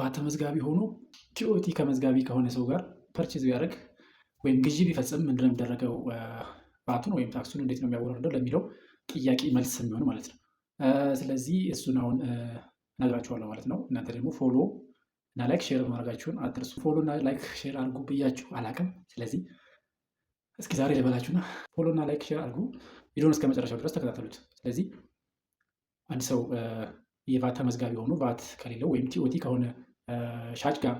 ቫት ተመዝጋቢ ሆኖ TOT ከመዝጋቢ ከሆነ ሰው ጋር purchase ቢያደርግ ወይም ግዢ ቢፈጽም ምንድነው የሚደረገው? ቫቱን ወይም ታክሱን እንዴት ነው የሚያወራርደው ለሚለው ጥያቄ መልስ የሚሆን ማለት ነው። ስለዚህ እሱን አሁን እነግራችኋለሁ ማለት ነው። እናንተ ደግሞ follow እና like share ማድረጋችሁን አትርሱ። Follow እና like share አድርጉ ብያችሁ አላቅም። ስለዚህ እስኪ ዛሬ ልበላችሁና follow እና like share አድርጉ። ቪዲዮን እስከ መጨረሻው ድረስ ተከታተሉት። ስለዚህ አንድ ሰው የቫት ተመዝጋቢ ሆኖ ቫት ከሌለው ወይም TOT ከሆነ ሻጭ ጋር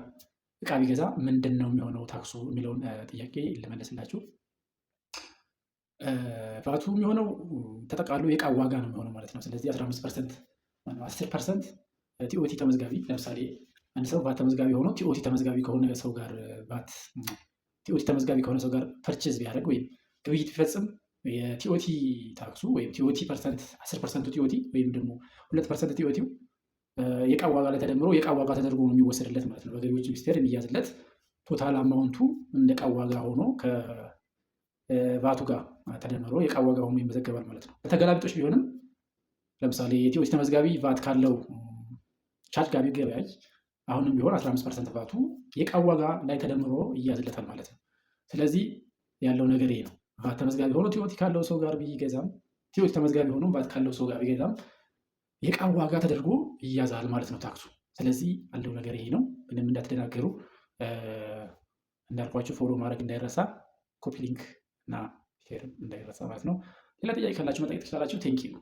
እቃ ቢገዛ ምንድን ነው የሚሆነው ታክሱ የሚለውን ጥያቄ ልመለስላችሁ። ቫቱ የሚሆነው ተጠቃሎ የእቃ ዋጋ ነው የሚሆነው ማለት ነው። ስለዚህ 15%፣ 10% TOT ተመዝጋቢ፣ ለምሳሌ አንድ ሰው ቫት ተመዝጋቢ ሆኖ TOT ተመዝጋቢ ከሆነ ሰው ጋር፣ ቫት TOT ተመዝጋቢ ከሆነ ሰው ጋር purchase ቢያደርግ ወይም ግብይት ቢፈጽም የ TOT ታክሱ ወይም TOT percent፣ 10%ቱ TOT ወይም ደግሞ 2% TOT ው የዕቃ ዋጋ ላይ ተደምሮ የዕቃ ዋጋ ተደርጎ ነው የሚወሰድለት ማለት ነው። በገቢዎች ሚኒስቴር የሚያዝለት total amount ኡ እንደ ዕቃ ዋጋ ሆኖ ከቫቱ ጋር ተደምሮ የዕቃ ዋጋ ሆኖ ይመዘገባል ማለት ነው። በተገላቢጦሽ ቢሆንም ለምሳሌ የ TOT ተመዝጋቢ ቫት ካለው ሻጭ ጋር ቢገበያይ አሁንም ቢሆን 15% ቫቱ የዕቃ ዋጋ ላይ ተደምሮ ይያዝለታል ማለት ነው። ስለዚህ ያለው ነገር ይሄ ነው። ቫት ተመዝጋቢ ሆኖ TOT ካለው ሰው ጋር ቢገዛም፣ TOT ተመዝጋቢ ሆኖ ቫት ካለው ሰው ጋር ቢገዛም የዕቃ ዋጋ ተደርጎ ይያዛል ማለት ነው ታክሱ። ስለዚህ ያለው ነገር ይሄ ነው። ምንም እንዳትደናገሩ። እንዳልኳችሁ follow ማድረግ እንዳይረሳ፣ copy link እና share እንዳይረሳ ማለት ነው። ሌላ ጥያቄ ካላችሁ መጠየቅ ትችላላችሁ። Thank you.